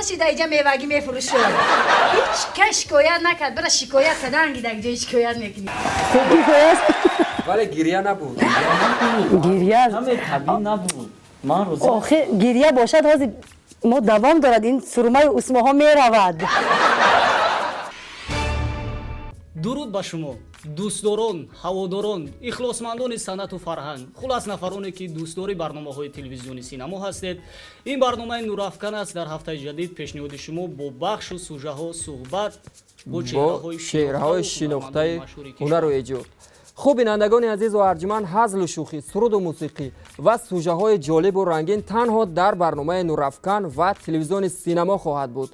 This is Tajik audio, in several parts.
Напурсид, иҷа мевагӣ мефурӯшад. Ҳеҷ кас шикоят накард. Бара шикоят кардан, ки дар ҷои шикоят мекунӣ. Вале гиря набуд. Гиря ҳаме табиӣ набуд, ман розӣ. Охир гиря бошад, ҳозир мо давом дорад, ин сурмаю усмоҳо меравад. Дуруд ба шумо, дӯстдорон, ҳаводорон, ихлосмандони санъату фарҳанг, хулас, нафароне ки дӯстдори барномаҳои телевизиони Синамо ҳастед. Ин барномаи Нурафкан аст. Дар ҳафтаи ҷадид пешниҳоди шумо бо бахшу сужаҳо, суҳбат бо чеҳраҳои шинохтаи ҳунару эҷод. Хуб, бинандагони азизу арҷуманд, ҳазлу шӯхӣ, суруду мусиқӣ ва сужаҳои ҷолибу рангин танҳо дар барномаи Нурафкан ва телевизиони Синамо хоҳад буд.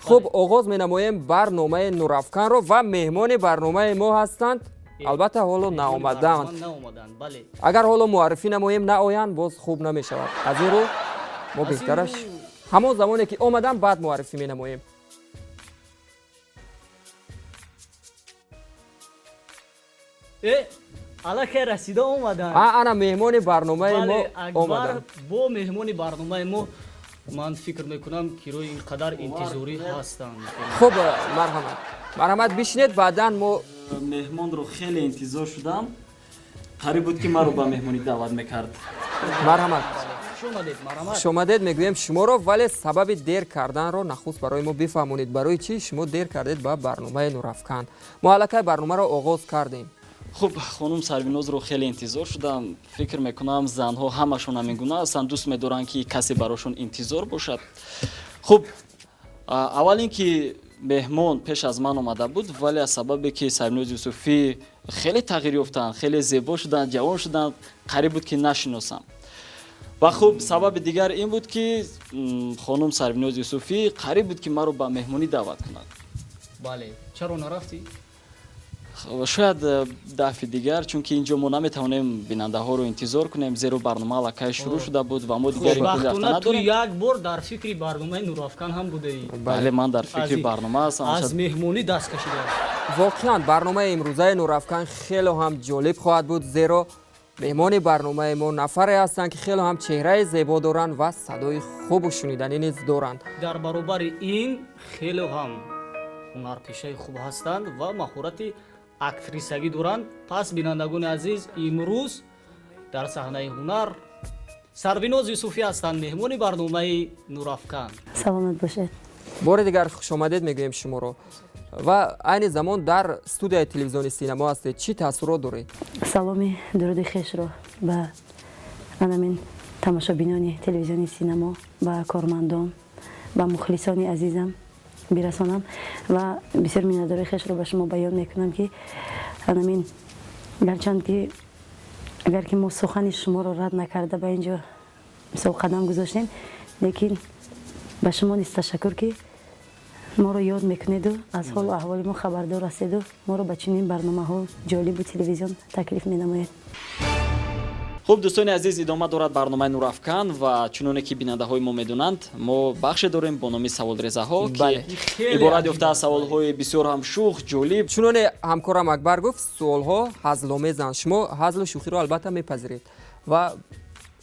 Хуб, оғоз менамоем барномаи Нурафканро ва меҳмони барномаи мо ҳастанд. Албатта, ҳоло наомаданд. Агар ҳоло муаррифӣ намоем, наоянд, боз хуб намешавад. Аз ин рӯ мо беҳтараш ҳамон замоне ки омаданд, баъд муаррифӣ менамоем. Аллакай расида омаданд. Ана меҳмони барномаи мо омаданд. Бо меҳмони барномаи мо, ман фикр мекунам, ки рӯи ин қадар интизорӣ ҳастанд. Хуб, марҳамат, марҳамат, бишинед, баъдан мо Меҳмонро хеле интизор шудам, қариб буд, ки маро ба меҳмонӣ даъват мекард. Марҳамат, хушомадед мегӯем шуморо. Вале сабаби дер карданро нахуст барои мо бифаҳмонед. Барои чӣ шумо дер кардед ба барномаи Нурафкан? Мо аллакай барномаро оғоз кардем. Хуб, хонум Сарвинозро хеле интизор шудам. Фикр мекунам, занҳо ҳамашон ҳамин гуна ҳастанд, дӯст медоранд, ки касе барошон интизор бошад. Хуб, аввал ин ки меҳмон пеш аз ман омада буд, вале аз сабабе ки Сарвиноз Юсуфӣ хеле тағйир ёфтанд, хеле зебо шуданд, ҷавон шуданд, қариб буд, ки нашиносам. Ва хуб, сабаби дигар ин буд, ки хонум Сарвиноз Юсуфӣ қариб буд, ки маро ба меҳмонӣ даъват кунад. Бале, чаро нарафтӣ? Шояд дафъи дигар, чунки ин ҷо мо наметавонем бинандаҳоро интизор кунем, зеро барнома аллакай шурӯъ шуда буд ва мо дигар имкони рафта надорем. Як бор дар фикри барномаи Нурафкан ҳам будаӣ. Бале, ман дар фикри барнома ҳастам. Аз меҳмонӣ даст кашида. Воқеан, барномаи имрӯзаи Нурафкан хело ҳам ҷолиб хоҳад буд, зеро меҳмони барномаи мо нафаре ҳастанд, ки хело ҳам чеҳраи зебо доранд ва садои хубу шуниданӣ низ доранд. Дар баробари ин хело ҳам ҳунарпешаи хуб ҳастанд ва маҳорати актрисагӣ доранд. Пас, бинандагони азиз, имрӯз дар саҳнаи ҳунар Сарвиноз Юсуфӣ ҳастанд, меҳмони барномаи Нурафкан. Саломат бошед. Бори дигар хушомадед мегӯем шуморо. Ва айни замон дар студияи телевизиони Синамо ҳастед, чӣ таассурот доред? Саломи дуруди хешро ба анамин тамошобинони телевизиони Синамо, ба кормандон, ба мухлисони азизам бирасонам ва бисёр миннатдории хешро ба шумо баён мекунам, ки анамин гарчанд ки агар ки мо сухани шуморо рад накарда ба ин ҷо мисол қадам гузоштем, лекин ба шумо низ ташаккур, ки моро ёд мекунеду аз ҳолу аҳволи мо хабардор ҳастеду моро ба чунин барномаҳо ҷолибу телевизион таклиф менамоед. Хуб, дӯстони азиз, идома дорад барномаи Нурафкан ва чуноне ки бинандаҳои мо медонанд, мо бахше дорем бо номи саволрезаҳо, ки иборат ёфта аз саволҳои бисёр ҳам шӯх, ҷолиб. Чуноне ҳамкорам Акбар гуфт, суолҳо ҳазломезанд. Шумо ҳазлу шӯхиро албатта мепазиред ва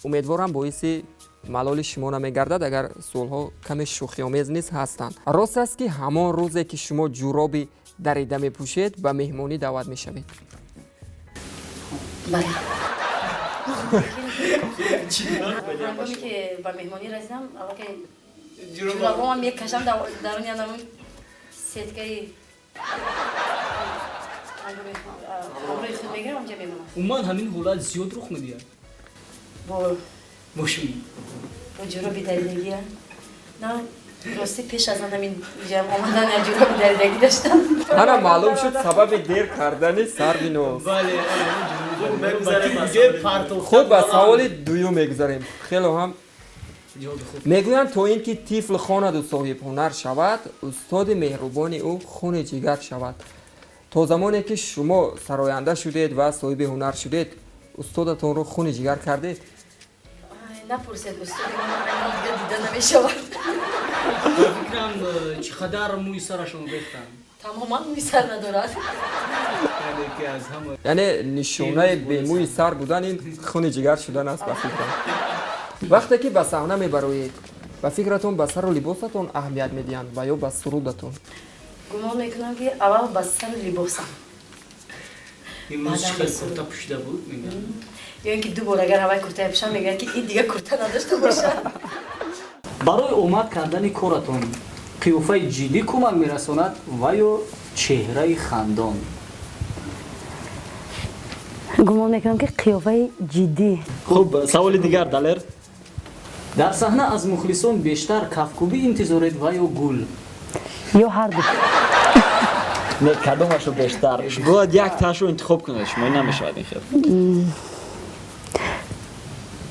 умедворам, боиси малоли шумо намегардад, агар суолҳо каме шӯхиомез низ ҳастанд. Рост аст, ки ҳамон рӯзе ки шумо ҷуроби дарида мепӯшед, ба меҳмонӣ даъват мешавед? Бале, ҳангоме ки ба меҳмонӣ расидам, аллакай ҷурабоам мекашам даруни анамун сеткаи ҳамроҳи худ мегирам, онҷа мемонам. Умуман, ҳамин ҳолат зиёд рух медиҳад? Бо шумо. Бо ҷуроби даридагия? На, рости, пеш аз он ҳамин ҷам омадан як ҷуроби даридагӣ доштам. Ана маълум шуд сабаби дер кардани Сарвиноз. Хуб, ба саволи дуюм мегузарем. Хело ҳам мегӯянд, то ин ки тифл хонаду соҳибҳунар шавад, устоди меҳрубони ӯ хуни ҷигар шавад. То замоне ки шумо сароянда шудед ва соҳиби ҳунар шудед, устодатонро хуни ҷигар кардед? Напурсед, устоди ман дига дида намешавад. Фикрам, чӣ қадар мӯи сарашон рехтанд. Тамоман мӯи сар надорад. Яъне нишонаи бемӯи сар будан ин хуни ҷигар шудан аст, ба фикрам. Вақте ки ба саҳна мебароед, Ба фикратон ба сару либосатон аҳамият медиҳанд ва ё ба сурудатон? Гумон мекунам, ки аввал ба сару либосам. Имрӯз чӣ хел курта пӯшида буд, мегӯям. Ё ин ки ду бор агар ҳавай куртая пӯшам, мегӯянд, ки ин дига курта надошта бошад. Барои омад кардани коратон қиёфаи ҷиддӣ кӯмак мерасонад ва ё чеҳраи хандон? Гумон мекунам, ки қиёфаи ҷиддӣ. Хуб, саволи дигар, Далер. Дар саҳна аз мухлисон бештар кафкӯбӣ интизоред ва ё гул? Ё ҳарду? Не, кадомашро бештар? Бояд як таашро интихоб кунед шумо, ин намешавад ин хел.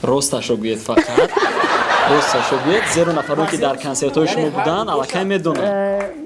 Росташро гӯед, фақат росташро гӯед, зеро нафароне, ки дар консертҳои шумо буданд, аллакай медонанд.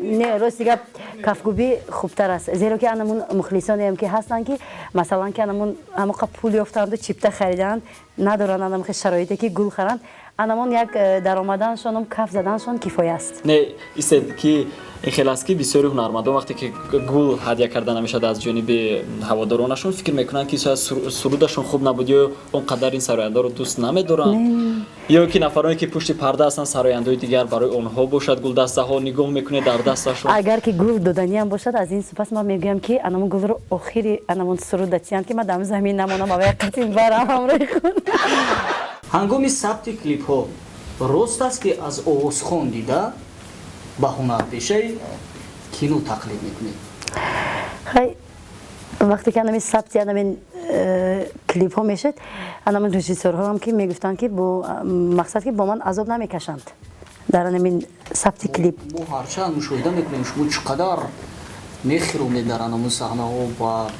Не, рости гап, кафкӯбӣ хубтар аст, зеро ки анамун мухлисонеам, ки ҳастанд, ки масалан, ки анамун ҳамоқа пул ёфтанду чипта харидаанд, надоранд анамхе шароите, ки гул харанд, анамон як даромаданшонум, каф заданшон кифоя аст. Не, истед, ки ин хел аст, ки бисёри ҳунармандон, вақте ки гул ҳадя карда намешавад аз ҷониби ҳаводоронашон, фикр мекунанд, ки шояд сурудашон хуб набуд ё он қадар ин сарояндаро дӯст намедоранд, ё ки нафароне, ки пушти парда ҳастанд, сарояндаҳои дигар, барои онҳо бошад гулдастаҳо нигоҳ мекунед дар дасташон. Агар ки гул доданиам бошад, аз ин сипас ман мегӯям, ки анамон гулро охири анамон суруд датиянд, ки ман дар замин намонам, ава як қатим барам ҳамроҳи худ. Ҳангоми сабти клипҳо рост аст, ки аз овозхон дида ба ҳунарпешаи кино тақлид мекунед? Хай, вақте ки анамин сабти анамин клипҳо мешуд, анамин режиссёрҳоам ки мегуфтанд, ки бо мақсад, ки бо ман азоб намекашанд дар анамин сабти клип. Мо ҳарчанд мушоҳида мекунем, шумо чӣ қадар мехиромед дар анамун саҳнаҳо ва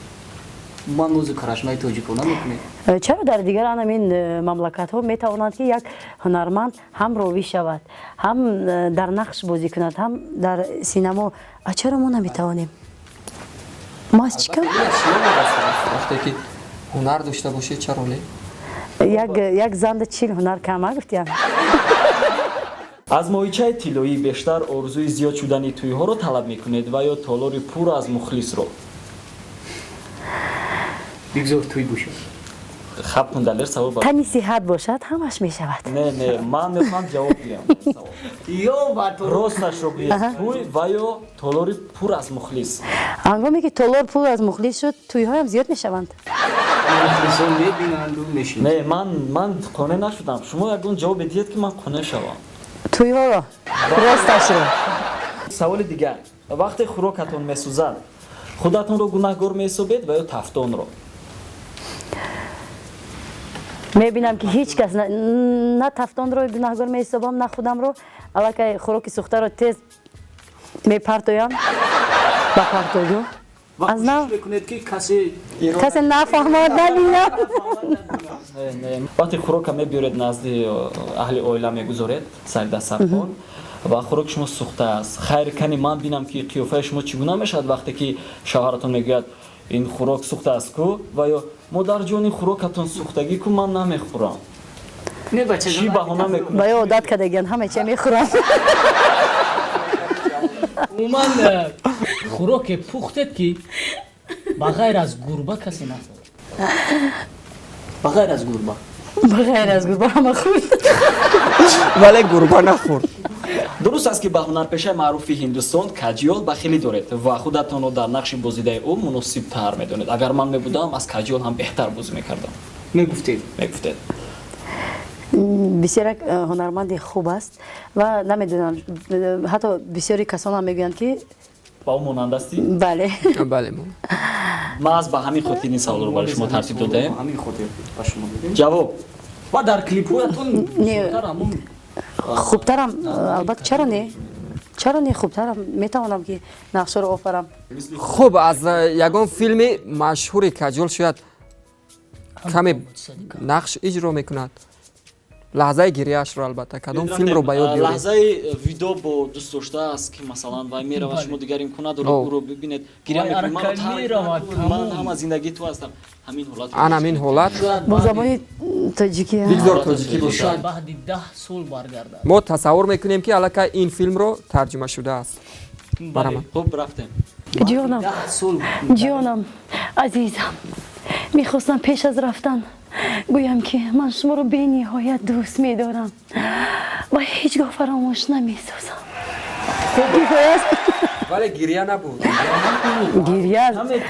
ман нозу карашмаи тоҷикона мекунед. Чаро дар дигар анамин мамлакатҳо метавонанд, ки як ҳунарманд ҳам ровӣ шавад, ҳам дар нақш бозӣ кунад, ҳам дар синамо? А чаро мо наметавонем? Мо аз чӣ кам? Вақте ки ҳунар дошта бошед, чаро не? Як занда 40 ҳунар кама, гуфтиям. Аз моҳичаи тиллоӣ бештар орзуи зиёд шудани тӯйҳоро талаб мекунед ва ё толори пур аз мухлисро? Бигзор тӯй бошад. Хаб кун, Далер, савол ба Тани сиҳат бошад, ҳамаш мешавад. Не, не, ман мехоҳам ҷавоб диҳам. Ё ба Росташро гӯед: тӯй ва ё толори пур аз мухлис? Ҳангоме ки толор пур аз мухлис шуд, тӯйҳоям зиёд мешаванд. Мухлисон мебинанду мешинанд. Не, ман қонеъ нашудам. Шумо ягон ҷавобе диҳед, ки ман қонеъ шавам. Тӯйҳоро, росташро. Саволи дигар: вақте хӯрокатон месӯзад, худатонро гунаҳгор меҳисобед ва ё тафтонро? Мебинам, ки ҳеҷ кас на тафтонро гунаҳгор меҳисобам, на худамро. Аллакай хӯроки сӯхтаро тез мепартоям ба партогӯ. Аз нав мекунед, ки касе касе нафаҳмад, набинад. Вақте хӯрока мебиёред, назди аҳли оила мегузоред, сари дастархон, ва хӯроки шумо сӯхта аст, хайр, кани ман бинам, ки қиёфаи шумо чӣ гуна мешавад, вақте ки шавҳаратон мегӯяд: «Ин хӯрок сӯхта аст ку?» ва ё: «Модарҷон, ин хӯрокатон сӯхтагӣ ку, ман намехӯрам». Чӣ баҳона мекунед? Ба ё одат кардагиан, ҳама чия мехӯрам. Умуман, хӯроке пухтед, ки ба ғайр аз гурба касе нахӯрд, ба ғайр аз гурба? Ба ғайр аз гурба ҳама хӯрд. Вале гурба нахӯрд. Дуруст аст, ки ба ҳунарпешаи маъруфи Ҳиндустон Каҷиёл бахилӣ доред ва худатонро дар нақши бозидаи ӯ муносибтар медонед? «Агар ман мебудам, аз Каҷиёл ҳам беҳтар бозӣ мекардам», мегуфтед? Мегуфтед? Бисёр як ҳунарманди хуб аст ва намедонам, ҳатто бисёри касонам мегӯянд, ки Ба ӯ монандастӣ? Бале. Бале. Маҳз ба ҳамин хотир ин саволро барои шумо тартиб додаем. Ҳамин хотир ба шумо додем. Ҷавоб. Ва дар клипҳоятон бисёртар ҳамун Хубтарам, албатта, чаро не, чаро не, хубтарам метавонам, ки нақшаро офарам. Хуб, аз ягон филми машҳури Каҷол шояд каме нақш иҷро мекунад, лаҳзаи гирияшро, албатта, кадом филмро ба ёд биёред? Лаҳзаи видо бо дӯст доштааст, ки масалан вай меравад, шумо дигар имкон надоред ӯро бибинед, гиря мекунед: «Маро тарк, ман ҳама зиндагии ту ҳастам». Ҳамин ҳолат. Ан ҳамин ҳолат. Бо забони тоҷикӣ? Бигзор тоҷикӣ бошад. Баъди 10 сол баргардад. Мо тасаввур мекунем, ки аллакай ин филмро тарҷума шудааст. Барамад. Хуб, рафтем. Ҷонам, ҷонам, азизам, мехостам пеш аз рафтан гӯям, ки ман шуморо бениҳоят дӯст медорам. ва ҳеҷгоҳ фаромӯш намесозам. Вале гиря набуд. Гиря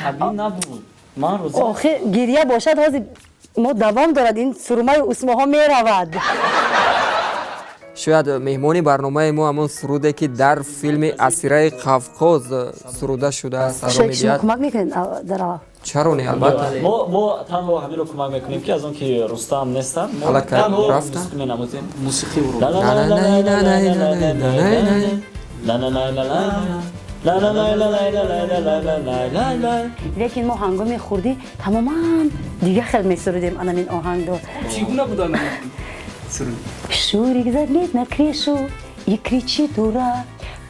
табиӣ набуд. Ман розӣ. Охир гиря бошад, ҳозир мо давом дорад, ин сурмаи усмоҳо меравад. Шояд меҳмони барномаи мо ҳамон суруде ки дар филми Асираи Қавқоз суруда шудааст саро Шояд шумо медиҳад. кӯмак мекунед дар аввал. Чаро не, албатта. Мо танҳо ҳаминро кӯмак мекунем, ки аз он ки Рустам нестанд, мо Аллакай танҳо рафтанд. мусиқӣ менамозем. Мусиқӣ ӯро. Лекин мо ҳангоми хурдӣ тамоман дигар хел месурудем анамин оҳангро. Чӣ гуна буданд суруд? Шурик залез на крышу и кричит: ура!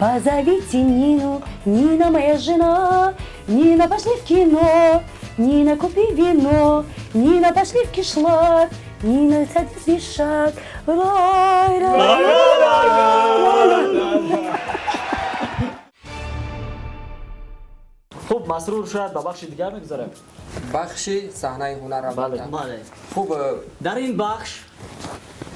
Позовите Нину, Нина моя жена. Нина, пошли в кино, Нина, купи вино, Нина, пошли в кишлак, Нина, садись в ишак. Рай, рай, рай, рай. Хуб, Масрур, шояд ба бахши дигар мегузарем. Бахши саҳнаи ҳунар, албатта. Бале. Хуб. Дар ин бахш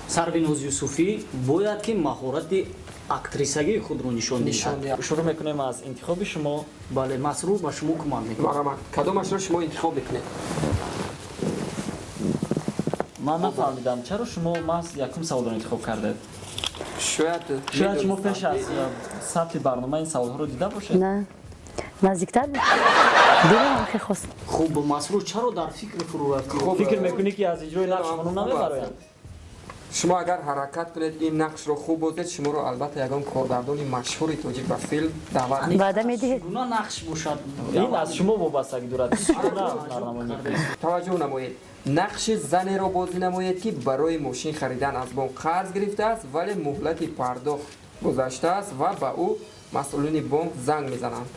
Сарвиноз Юсуфӣ бояд ки маҳорати актрисагии худро нишон Нишон диҳад. диҳад. Шурӯъ мекунем аз интихоби шумо. Бале, Масрур ба шумо кӯмак мекунад. Марҳамат, кадомашро шумо интихоб мекунед? Ман нафаҳмидам, чаро шумо маҳз якум саволро интихоб кардед. Шояд Шояд шумо медонистам пеш аз ки сабти барнома ин саволҳоро дида бошед. На, наздиктар буд. Дилам хеле хост. Хуб, Масрур, чаро дар фикр фурӯ рафтӣ? Хуб, Фикр мекунӣ, ки аз иҷрои нақш хело хонум хуб аст. намебароянд? Шумо агар ҳаракат кунед, ин нақшро хуб бозед, шуморо албатта ягон коргардони машҳури тоҷик ба филм даъват мекунад. Ваъда медиҳед? Чӣ гуна нақш бошад? Ин аз шумо вобастагӣ дорад, чӣ гуна ҳунарнамоӣ мекунед. Таваҷҷӯҳ намоед: нақши занеро бозӣ намоед, ки барои мошин харидан аз бонк қарз гирифтааст, вале муҳлати пардохт гузаштааст ва ба ӯ масъулини бонк занг мезананд.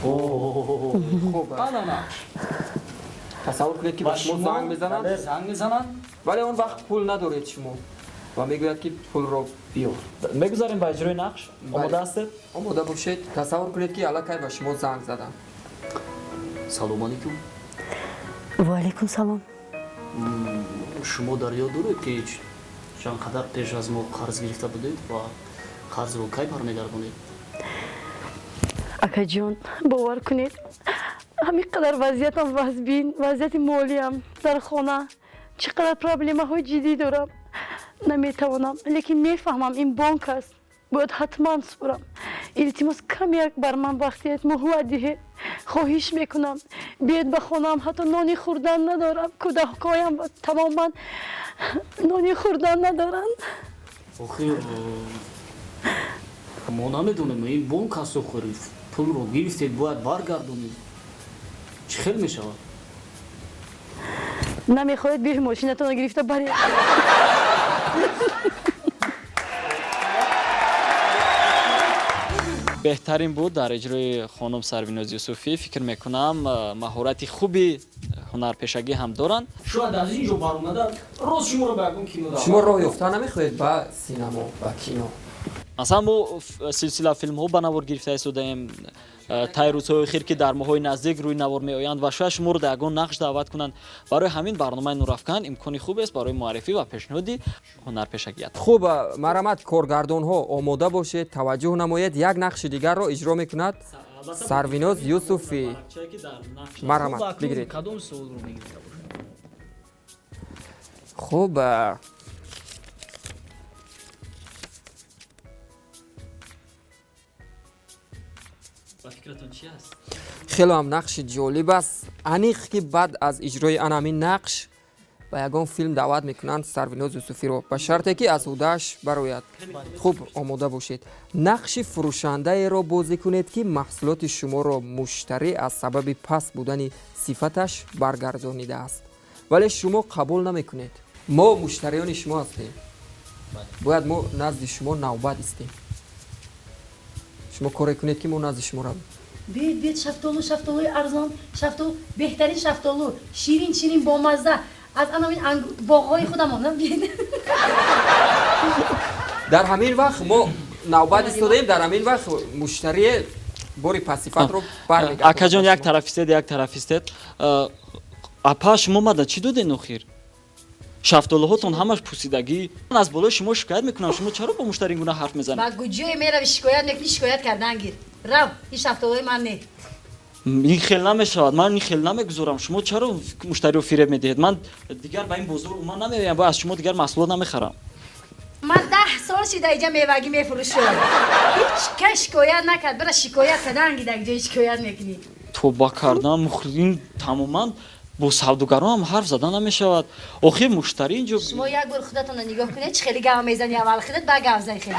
Хуб, Ана нақш. тасаввур кунед, ки ба шумо занг мезананд, Занг мезананд. Вале он вақт пул надоред шумо ва мегӯяд, ки пулро биёр. Мегузарем ба иҷрои нақш. Омода ҳастед? Омода бошед. Тасаввур кунед, ки аллакай ба шумо занг заданд. Салом алейкум. Ва алейкум салом. Шумо дар ёд доред, ки чанд қадар пеш аз мо қарз гирифта будед ва қарзро кай бармегардонед? Акаҷон, бовар кунед, ҳамин қадар вазъиятам вазбин, вазъияти молиям дар хона чӣ қадар проблемаҳои ҷиддӣ дорам, наметавонам, лекин мефаҳмам, ин бонк аст, бояд ҳатман супорам. Илтимос, кам як бар ман вақт диҳед, муҳлат диҳед, хоҳиш мекунам. Биёед ба хонаам, ҳатто нони хӯрдан надорам, кӯдакҳоям тамоман нони хӯрдан надоранд. Охир мо намедонем, ин бонк аст, охир пулро гирифтед, бояд баргардонед. Чӣ хел мешавад? Намехоҳед, биёед, мошинатонро гирифта баред. Беҳтарин буд дар иҷрои хонум Сарвиноз Юсуфӣ. Фикр мекунам, маҳорати хуби ҳунарпешагӣ ҳам доранд. Шояд аз ин ҷо баромада рост шуморо ба ягон кино Шумо роҳ ёфта намехоҳед ба синамо, ба кино? Масалан, мо силсила филмҳо ба навор гирифта истодаем тай рӯзҳои охир, ки дар моҳҳои наздик рӯи навор меоянд, ва шояд шуморо дар ягон нақш даъват кунанд. Барои ҳамин барномаи Нурафкан имкони хубест барои муаррифӣ ва пешниҳоди ҳунарпешагият. Хуб, марҳамат, коргардонҳо омода бошед, таваҷҷӯҳ намоед, як нақши дигарро иҷро мекунад Сарвиноз Юсуфӣ. Марҳамат, бигиред. Кадом суолро мегирифта бошад? Хуб, Ба фикратон чи аст? Хело ҳам нақши ҷолиб аст. Аниқ, ки баъд аз иҷрои ана ҳамин нақш ба ягон филм даъват мекунанд Сарвиноз Юсуфиро, ба шарте ки аз ҳудааш барояд. Хуб, омода бошед: нақши фурӯшандаеро бозӣ кунед, ки маҳсулоти шуморо муштарӣ аз сабаби паст будани сифаташ баргардонидааст, вале шумо қабул намекунед. Мо муштариёни шумо ҳастем, бояд мо назди шумо навбат истем. Шумо коре кунед, ки мо назди шумо равем. Биёед, биёед, шафтолу, шафтолуи арзон, шафтолу, беҳтарин шафтолу, ширин, ширин, бомазза, аз анамин боғҳои худамон, биёед. Дар ҳамин вақт мо навбат истодаем, дар ҳамин вақт муштарие бори пастсифатро бармегардонад. Акаҷон, як тараф истед, як тараф истед. Апа, шумо мада чӣ доден охир? Шафтолуҳотон ҳамаш пусидагӣ. Ман аз болои шумо шикоят мекунам. Шумо чаро бо муштари ин гуна ҳарф мезанед? Ба куҷое мерави шикоят мекунӣ? Шикоят кардан гир. Рав, ин шафтолуҳои ман не. Ин хел намешавад. Ман ин хел намегузорам. Шумо чаро муштариро фиреб медиҳед? Ман дигар ба ин бозор умуман намеоям ва аз шумо дигар маҳсулот намехарам. Ман 10 сол шида иҷа мевагӣ мефурӯшам. Ҳеҷ кас шикоят накард. Бира шикоят кардан гир, дар ҷои шикоят мекунӣ. Тоба кардан, ин тамоман бо савдогарон ҳам ҳарф зада намешавад. Охир муштари инҷо. Шумо як бор худатонро нигоҳ кунед, чӣ хеле гав мезанӣ аввал худат, баъд гав зани хеле.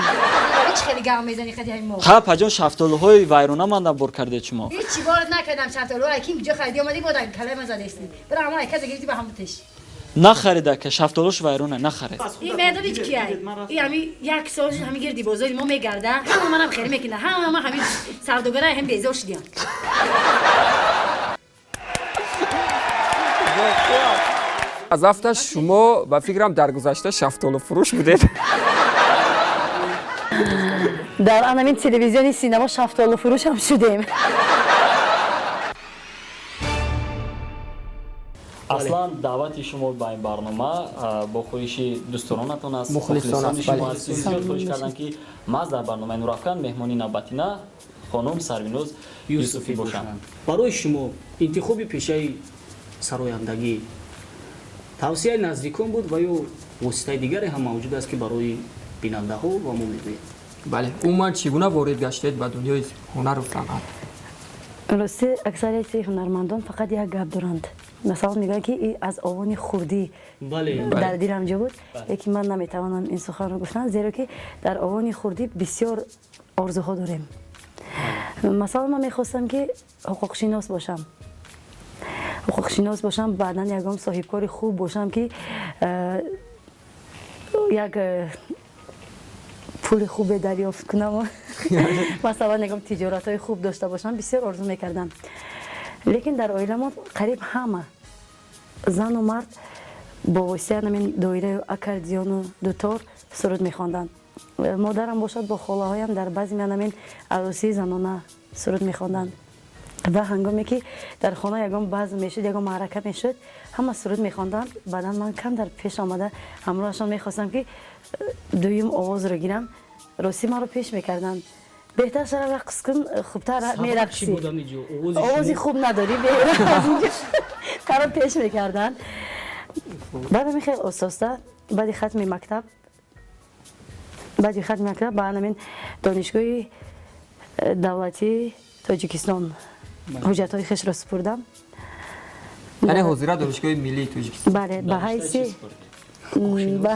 Чӣ хеле гав мезанӣ хади ҳамин мо. Ха, паҷон, шафтолуҳои вайрона ман бор кардед шумо. Ҳеҷ чӣ бор накардам шафтолуҳо. Ким куҷо хариди омадӣ, бо дар калаи ман задаистӣ. Бира ҳамон айказа гирифтӣ ба ҳамон теш. Нахарида ка шафтолуш вайрона, нахаред. Ин медонӣ чӣ кияй? Ин ҳамин як сол ҳамин гирди бозори мо мегарда, ҳама манам хеле мекунад, ҳама ман ҳамин савдогарай ҳам безор шудиям. Аз афта шумо ба фикрам дар гузашта шафтолуфурӯш будед. Дар анамин телевизиони синемо шафтолуфурӯшам шудем. Аслан даъвати шумо ба ин барнома бо хоҳиши дӯсторонатон аст, мухлисони шумо аст. Зиёд хоҳиш карданд, ки маҳз дар барномаи Нурафкан меҳмони навбатина хонум Сарвиноз Юсуфӣ бошанд. Барои шумо интихоби пешаи сарояндагӣ тавсияи наздикон буд ва ё воситаи дигаре ҳам мавҷуд аст, ки барои бинандаҳо ва мо мегӯем? Бале, умуман чӣ гуна ворид гаштед ба дунёи ҳунару санъат? Рости, аксарияти ҳунармандон фақат як гап доранд. Масалан, мегӯянд, ки аз овони хурдӣ дар дилам ҷо буд, лекин ман наметавонам ин суханро гуфтан, зеро ки дар овони хурдӣ бисёр орзуҳо дорем. Масалан, ман мехостам, ки ҳуқуқшинос бошам, ҳуқуқшинос бошам, баъдан ягон соҳибкори хуб бошам, ки як пули хубе дарёфт кунам, масалан, ягон тиҷоратҳои хуб дошта бошам. Бисёр орзу мекардам, лекин дар оиламон қариб ҳама зану мард бо воситаи ҳамин доираю аккордеону дутор суруд мехонданд. Модарам бошад, бо холаҳоям дар базми ҳамин арӯсии занона суруд мехонданд ва ҳангоме ки дар хона ягон базм мешуд, ягон маърака мешуд, ҳама суруд мехонданд. Баъдан ман кам дар пеш омада ҳамроҳашон мехостам, ки дуюм овозро гирам. Ростӣ, маро пеш мекарданд: беҳтар шара рақс кун, хубтар мерақсӣ, овози хуб надорӣ, маро пеш мекарданд. Баъд ҳамин хел оста-оста баъди хатми мактаб ба ҳамин донишгоҳи давлатии Тоҷикистон ҳуҷҷатҳои хешро супурдам. Яъне ҳозира донишгоҳи миллии Тоҷикистон? Бале, ба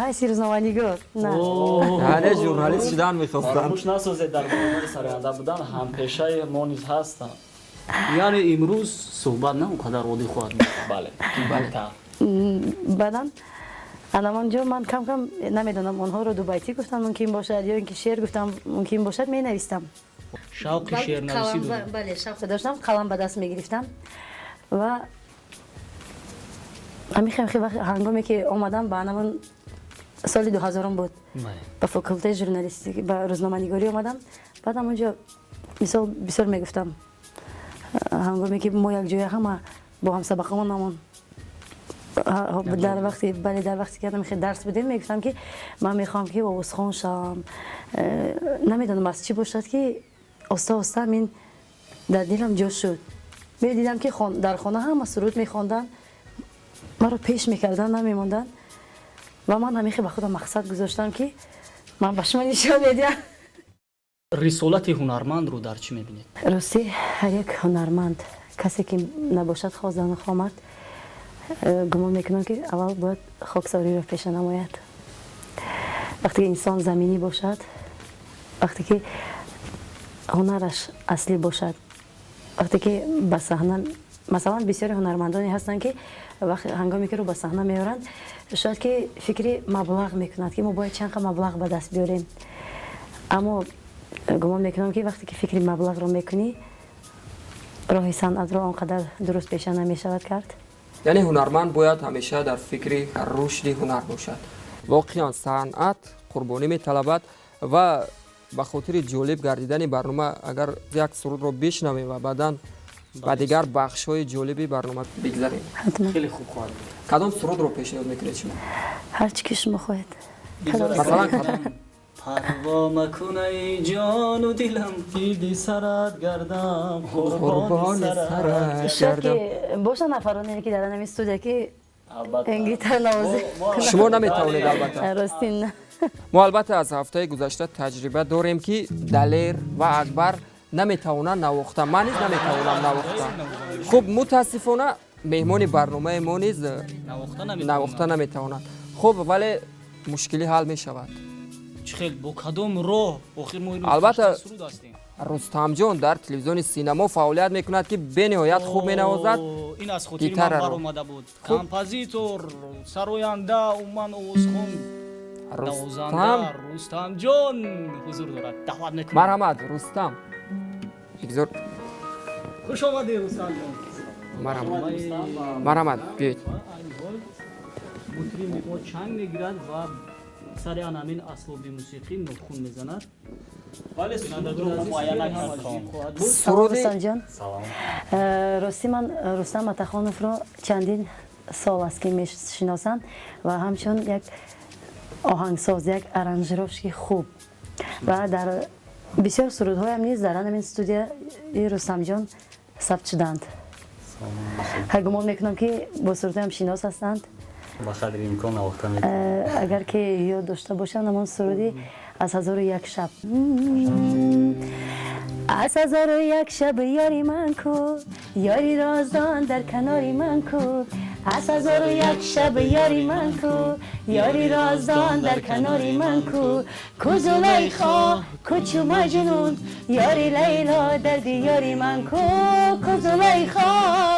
ҳайси рӯзноманигор. Яъне журналист шудан мехостанд. Фаромӯш насозед, дар барномаи сароянда будан ҳампешаи мо низ ҳастанд. Яъне имрӯз суҳбат на он қадар оддӣ хоҳад буд. Бале. Баъдан анамон ҷо ман кам кам, намедонам, онҳоро дубайтӣ гуфтам мумкин бошад ё ин ки шеър гуфтам мумкин бошад, менавистам. Шавқи шеърнависӣ. Бале, шавқе доштам, қалам ба даст мегирифтам ва ҳамин ҳангоме ки омадам ба анамон соли 2000-ум буд, ба факултаи журналистики, ба рӯзноманигорӣ омадам. Баъд ҳамонҷо мисол бисёр мегуфтам, ҳангоме ки мо якҷоя ҳама бо ҳамсабақамонамон дар вақти, бале, дар вақте ки хел дарс будем, мегуфтам, ки ман мехоҳам, ки овозхон шавам. Намедонам, аз чӣ бошад, ки оста оста ҳамин дар дилам ҷо шуд. Медидам, ки дар хона ҳама суруд мехонданд, маро пеш мекарданд, намемонданд ва ман ҳамин хел ба худам мақсад гузоштам, ки ман ба шумо нишон медиҳам. Рисолати ҳунармандро дар чӣ мебинед? Ростӣ, ҳар як ҳунарманд, касе ки набошад, хоҳ зану хоҳ мард, гумон мекунам, ки аввал бояд хоксориро пеша намояд. Вақте ки инсон заминӣ бошад, вақте ки ҳунараш аслӣ бошад, вақте ки ба саҳна, масалан, бисёри ҳунармандоне ҳастанд, ки ҳангоме ки рӯ ба саҳна меоранд, шояд ки фикри маблағ мекунад, ки мо бояд чанд қа маблағ ба даст биёрем. Аммо гумон мекунам, ки вақте ки фикри маблағро мекунӣ, роҳи санъатро он қадар дуруст пеша намешавад кард. Яъне ҳунарманд бояд ҳамеша дар фикри рушди ҳунар бошад. Воқеан, санъат қурбонӣ металабад ва ба хотири ҷолиб гардидани барнома агар як сурудро бишнавем ва баъдан ба дигар бахшҳои ҷолиби барнома бигзарем. Хеле хуб хоҳад буд. Кадом сурудро пешниҳод мекунед шумо? Ҳар чӣ ки шумо хоҳед. Масалан, кадом? Парво макун, ай ҷону дилам, гирди сарат гардам, қурбони сарат. Шояд ки бошанд нафароне, ки дар ҳамин студия, ки гитар навозӣ. Шумо наметавонед, албатта. Рости, на. Мо, албатта, аз ҳафтаи гузашта таҷриба дорем, ки Далер ва Акбар наметавонанд навохта, ман низ наметавонам навохта. Хуб, мутаассифона, меҳмони барномаи мо низ навохта наметавонад. Хуб, вале мушкилӣ ҳал мешавад. Чӣ хел, бо кадом роҳ охир? Мо Албатта, Рустамҷон дар телевизиони Синамо фаъолият мекунад, ки бениҳоят хуб менавозад. Ин аз хотири ман баромада буд. Композитор, сароянда, умуман овозхон, навозанда Рустамҷон ҳузур дорад, даъват мекунем. Марҳамат, Рустам, бигзор. Хуш омадед, Рустамҷон. Марҳамат, биёед. Мутрими мо чанг мегирад ва сари ан ҳамин асбоби мусиқӣ нохун мезанад. Вале сурудро муайян накардам. Салом, Рустамҷон. Рости, ман Рустам Атахоновро чандин сол аст, ки мешиносам ва ҳамчун як оҳангсоз, як аранжировщики хуб, ва дар бисёр сурудҳоям низ дар ҳамин студияи Рустамҷон сабт шуданд. Гумон мекунам, ки бо сурудҳоям шинос ҳастанд. Ба қадри имкон навохта мекунам. Агар ки ёд дошта бошанд, ҳамон суруди «Аз ҳазору як шаб». Аз ҳазору як шаб ёри ман ку, ёри роздон дар канори ман ку. Аз ҳазору як шаб ёри ман ку, ёри роздон дар канори ман ку. Ку Зулайхо, ку чу Маҷнун, ёри Лайло дар диёри ман ку. Ку Зулайхо,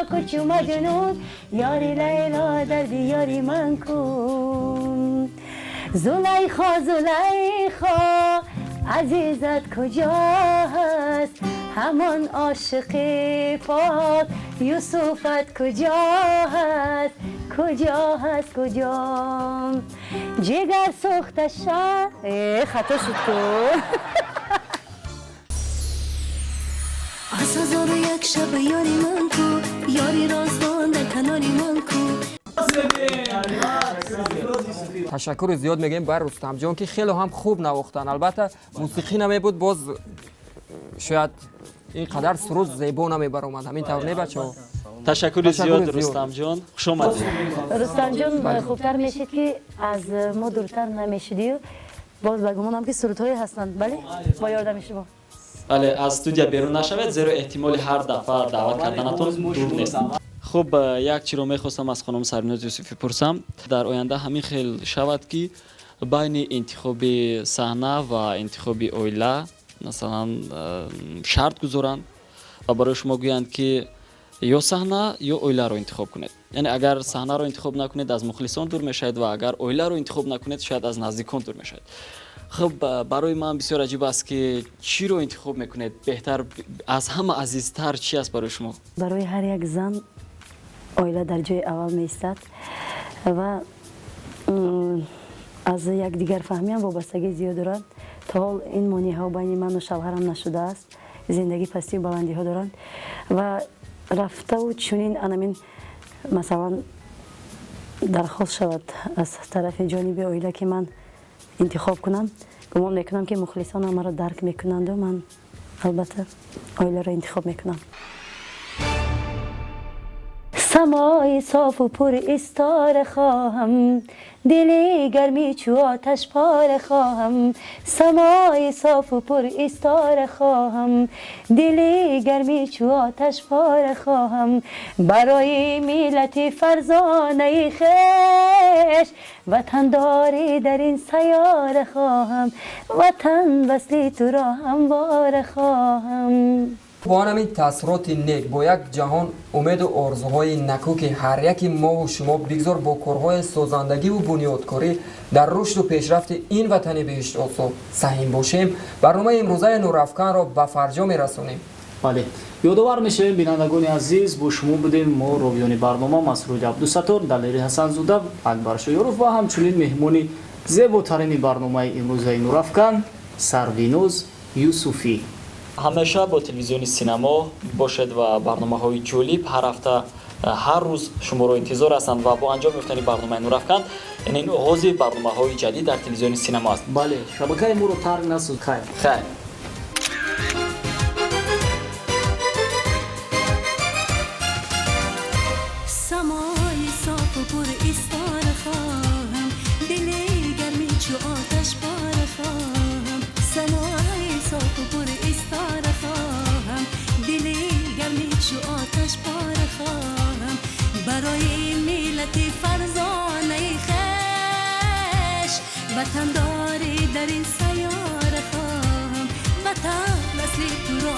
ку чу Маҷнун, ёри Лайло дар диёри ман ку. Зулайхо, Зулайхо, азизат куҷо ҳаст? Ҳамон ошиқи пок Юсуфат куҷо ҳаст? Куҷо ҳаст, куҷо? Ҷигар сӯхташа. Хато шуд ку. Аз ҳазору як шаб ёри ман ку, ёри роздон дар канори ман ку. Ташаккури зиёд мегӯем ба Рустамҷон, ки хеле ҳам хуб навохтанд. Албатта, мусиқӣ намебуд, боз шояд ин қадар суруд зебо намебаромад. Ҳамин тавр не, бачаҳо? Ташаккури зиёд, Рустамҷон, хуш омадед. Рустамҷон, хубтар мешид, ки аз мо дуртар намешудию. Боз ба гумонам, ки сурудҳое ҳастанд, бале, бо ёрдами шумо. Бале, аз студия берун нашавед, зеро эҳтимоли ҳар дафъа даъват карданатон дур нест. Хуб, як чиро мехостам аз хонум Сарвиноз Юсуфӣ пурсам. Дар оянда ҳамин хел шавад, ки байни интихоби саҳна ва интихоби оила, масалан, шарт гузоранд ва барои шумо гӯянд, ки ё саҳна, ё оиларо интихоб кунед. Яъне агар саҳнаро интихоб накунед, аз мухлисон дур мешавед ва агар оиларо интихоб накунед, шояд аз наздикон дур мешавед. Хуб, барои ман бисёр аҷиб аст, ки чиро интихоб мекунед? Беҳтар, аз ҳама азизтар чи аст барои шумо? Барои ҳар як зан оила дар ҷои аввал меистад ва аз якдигарфаҳмиам вобастагии зиёд дорад. То ҳол ин монеаҳо байни ману шавҳарам нашудааст. Зиндагӣ пастию баландиҳо доранд ва рафтаву чунин анамин, масалан, дархост шавад аз тарафи ҷониби оила, ки ман интихоб кунам, гумон мекунам, ки мухлисонам маро дарк мекунанду ман, албатта, оиларо интихоб мекунам. Самои софу пур истора хоҳам, дили гарми чу оташ пора хоҳам. Самои софу пур истора хоҳам, дили гарми чу оташ пора хоҳам. Барои миллати фарзонаи хеш ватандорӣ дар ин сайёра хоҳам. Ватан, васли туро ҳамвора хоҳам. Бо ҳамин таассуроти нек, бо як ҷаҳон умеду орзуҳои наку, ки ҳар яки мову шумо бигзор бо корҳои созандагиву бунёдкорӣ дар рушду пешрафти ин ватани беҳиштосо саҳим бошем, барномаи имрӯзаи Нурафканро ба фарҷом мерасонем. Бале, ёдовар мешавем, бинандагони азиз, бо шумо будем мо, ровиёни барнома Масруди Абдусаттор, Далери Ҳасанзода, Акбар Шоёров ва ҳамчунин меҳмони зеботарини барномаи имрӯзаи Нурафкан Сарвиноз Юсуфӣ. Ҳамеша бо телевизиони Синамо бошед ва барномаҳои ҷолиб ҳар ҳафта. Ҳар рӯз шуморо интизор ҳастанд ва бо анҷом ёфтани барномаи Нурафкан, яъне ин оғози барномаҳои ҷадид дар телевизиони Синемо аст. Бале, шабакаи моро тарк насӯз. Хайр. Хайр. Самои софу пур истора хоҳам, дили гарми чу оташ пора хоҳам. Самои софу пур истора хоҳам, дили гарми чу оташ пора хоҳам. Барои миллати фарзонаи хеш ватандорӣ дар ин сайёра хоҳам. Ватан насли туро